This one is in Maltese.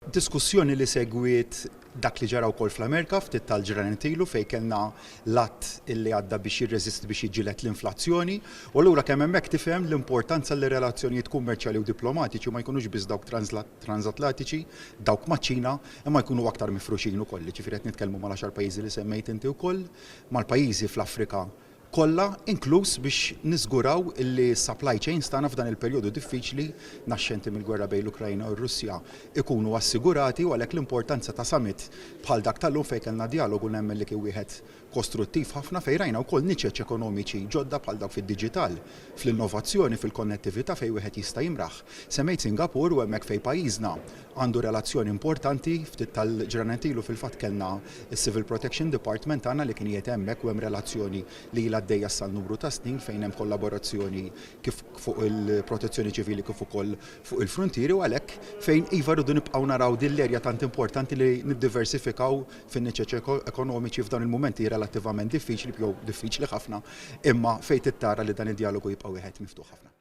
Diskussjoni li segwiet dak li ġara wkoll fl-Amerika ftit tal-ġranet ilu, fejn kellna l-att illi għadda biex jirreżisti, biex jiġġieled l-inflazzjoni. U allura kemm hemmhekk tifhem l-importanza li relazzjonijiet kummerċjali u diplomatiċi ma jkunux biss dawk transatlantiċi, dawk maċ-Ċina, imma jkunu aktar mifruxin ukoll. Ġifieri qed nitkellmu mal-10 pajjiżi li semmejt inti wkoll, mal-pajjiżi fl-Afrika kollha, inkluż biex niżguraw li s-supply chains tagħna f'dan il-perjodu diffiċli naxxenti mill-gwerra bejn l-Ukrajna u r-Russja ikunu assigurati. U għalhekk l-importanza ta' summit bħal dak tal-lum, fejn kellna dialogu, nemmen li kien wieħed kostruttiv ħafna, fejn rajna wkoll niċeċ ekonomiċi ġodda bħal dawk fid-diġital, fl-innovazzjoni, fil-konnettività fejn wieħed jista' jimraħ. Semmejt Singapore u hemmhekk fejn pajjiżna għandu relazzjoni importanti. Ftit tal-ġranet ilu fil-fatt kellna s-Civil Protection Department tagħna li kien qiegħed hemmhekk u hemm relazzjoni li ilha għaddejja issa numru ta' snin fejn hemm kollaborazzjoni kif fuq il-protezzjoni ċivili kif ukoll fuq il-frontieri. U għalhekk fejn iva rridu nibqgħu naraw din l-erja tant importanti li niddiversifikaw fin-niċeċ ekonomiċi f'dan il-mumenti relattivament diffiċli jew diffiċli ħafna, imma fejn tittara li dan id-dialogu jibqa' wieħed miftuħ ħafna.